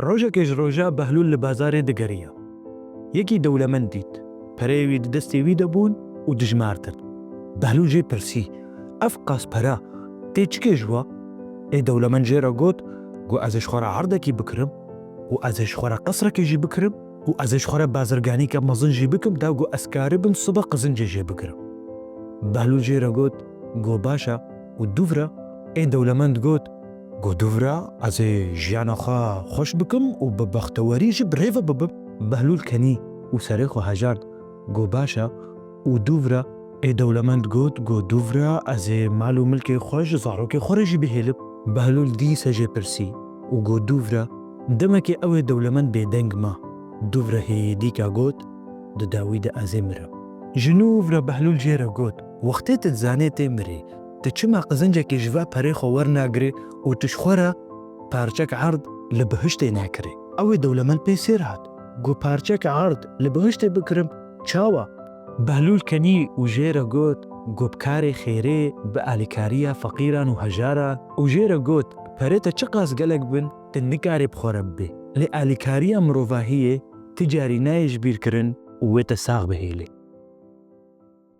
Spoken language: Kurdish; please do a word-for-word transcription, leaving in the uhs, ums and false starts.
Rojekê ji roja Behlûl li bazarê digeriya. Yekî dewlemend dît. Pereyê wî di destê wî de bûn û dijmartin. Behlûl jê pirsî, "Ev qas pera tê çikê ji we?" Ê dewlemend jê re got, "Got ez ê ji xwe re erdekî bikirim û ez ê ji xwe re qesrekê jî bikirim û ez ê ji xwe re bazirganîke mezin jî bikim, da got ez karibim sibe qizincê jê bigirim." Behlûl jê re got, "Got baş e, û dûv re?" Ê dewlemend got, "Got dûv re ez ê jiyana xwe xweş bikim û bi bextewerî jî bi rê ve bibim." Behlûl kenî û serê xwe hejand, got, "Baş e, û dûv re?" Ê dewlemend got, "Got dûv re ez ê mal û milkê xwe ji zarokê xwe re jî bihêlim." Behlûl dîse jê pirsî û got, "Dûv re?" Demekê ew ê dewlemend bêdeng ma. Dûv re hêdîka got, "Di dawî de ez ê mirim." Ji nû re Behlûl jê re got, "Wextê tu dizanê tê mirê, tu çima qizincekê ji va perê xwe wernagirê û tu ji xwe re parçek erd li bihiştê nakirê?" Ew ê dewlemend pê sêr hat, got, "Parçek erd li bihiştê bikirim, çawa?" Behlûl kenî û jê re got, got, "Bi karê xêrê, bi alîkariya feqîran û hejaran." Û jê re got, "Perê te çiqas gelek bin, tu nikarê bi xwe re bibê. Lê alîkariya mirovahiyê ti carî nayê ji bîr kirin û wê te sax bihêlê."